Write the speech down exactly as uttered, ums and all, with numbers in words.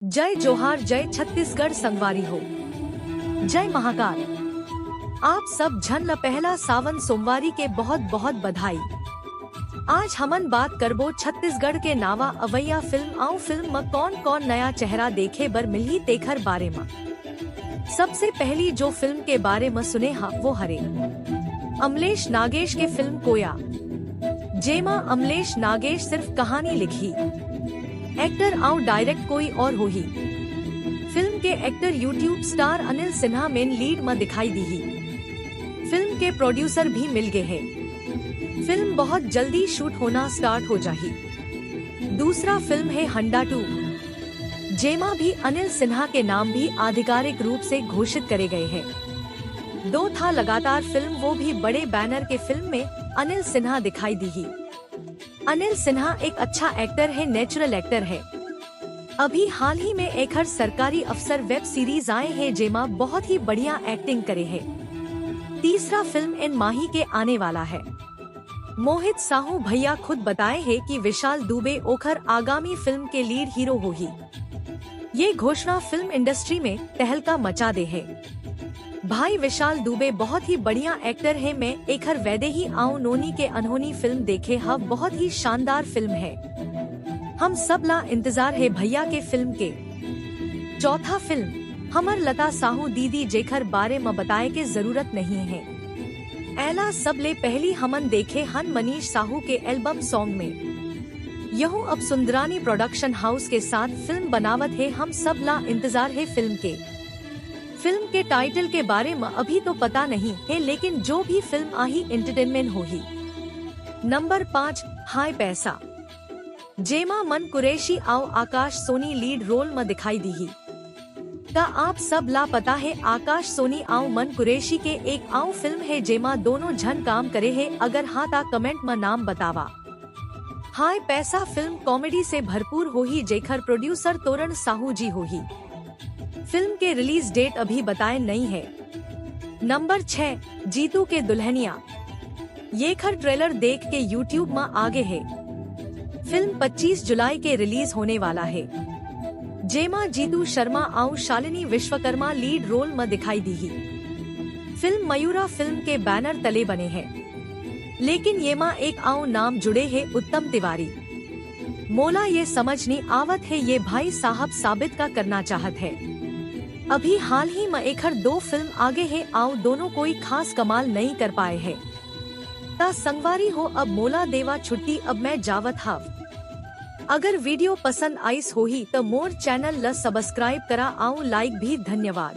जय जोहार, जय छत्तीसगढ़ संगवारी हो, जय महाकाल। आप सब झन ल पहला सावन सोमवारी के बहुत बहुत बधाई। आज हमन बात करबो छत्तीसगढ़ के नावा अवैया फिल्म अउ फिल्म म कौन कौन नया चेहरा देखे बर मिलही तेखर बारे म। सबसे पहली जो फिल्म के बारे म सुने हा वो हरे अमलेश नागेश के फिल्म कोया, जेमा अमलेश नागेश सिर्फ कहानी लिखही, एक्टर अउ डायरेक्ट कोई और होही। फिल्म के actor YouTube star Anil Sinha main lead म दिखाई दीही। फिल्म के प्रोड्यूसर भी मिल गए हैं। फिल्म बहुत जल्दी शूट होना स्टार्ट हो जाही। दूसरा फिल्म है हंडा टू, जेमा भी अनिल सिन्हा के नाम भी आधिकारिक रूप से घोषित करे गए हैं। दो था लगातार फिल्म, वो भी बड़े बैनर के फिल्म में अनिल सिन्हा दिखाई दीही। अनिल सिन्हा एक अच्छा एक्टर है, नेचुरल एक्टर है। अभी हाल ही में एखर सरकारी अफसर वेब सीरीज आए है, जेमा बहुत ही बढ़िया एक्टिंग करे है। तीसरा फिल्म एन माही के आने वाला है। मोहित साहू भैया खुद बताए है कि विशाल दुबे ओखर आगामी फिल्म के लीड हीरो होही। ये घोषणा फिल्म इंडस्ट्री में तहलका मचा दे है। भाई विशाल दुबे बहुत ही बढ़िया एक्टर है, मैं एखर वैदेही आउ नोनी के अनहोनी फिल्म देखे हव, बहुत ही शानदार फिल्म है। हम सब ला इंतजार है भैया के फिल्म के। चौथा फिल्म हमर लता साहू दीदी, जेखर बारे म बताए के जरूरत नहीं है। एला सबले पहली हमन देखे हन मनीष साहू के एल्बम सॉन्ग में। यहू अब सुंदरानी प्रोडक्शन हाउस के साथ फिल्म बनावत है, हम सब ला इंतजार है फिल्म के। फिल्म के टाइटल के बारे म अभी तो पता नहीं है, लेकिन जो भी फिल्म आही एंटरटेनमेंट होही। नंबर पाँच, हाय पैसा, जेमा मन कुरैशी आउ आकाश सोनी लीड रोल म दिखाई दीही। त आप सब ला पता है आकाश सोनी आउ मन कुरैशी के एक आउ फिल्म है जेमा दोनों झन काम करे है, अगर हाँ ता कमेंट म नाम बतावा। हाय पैसा फिल्म कॉमेडी से भरपूर होही, जेखर प्रोड्यूसर तोरण साहू जी होही। फिल्म के रिलीज डेट अभी बताए नहीं है। नंबर छह, जीतू के दुल्हनिया, येखर ट्रेलर देख के YouTube म आगे है। फिल्म पच्चीस जुलाई के रिलीज होने वाला है, जेमा जीतू शर्मा आउ शालिनी विश्वकर्मा लीड रोल म दिखाई दीही। फिल्म मयूरा फिल्म के बैनर तले बने है, लेकिन येमा एक आउ नाम जुड़े है, उत्तम तिवारी। मोला ये समझ नहीं आवत है ये भाई साहब साबित का करना चाहत है। अभी हाल ही म एखर दो फिल्म आगे है, आउ दोनों कोई खास कमाल नहीं कर पाए है। त संगवारी हो, अब मोला देवा छुट्टी, अब मैं जावत हव। अगर वीडियो पसंद आइस होही त मोर चैनल ल सब्सक्राइब करा आउ लाइक भी। धन्यवाद।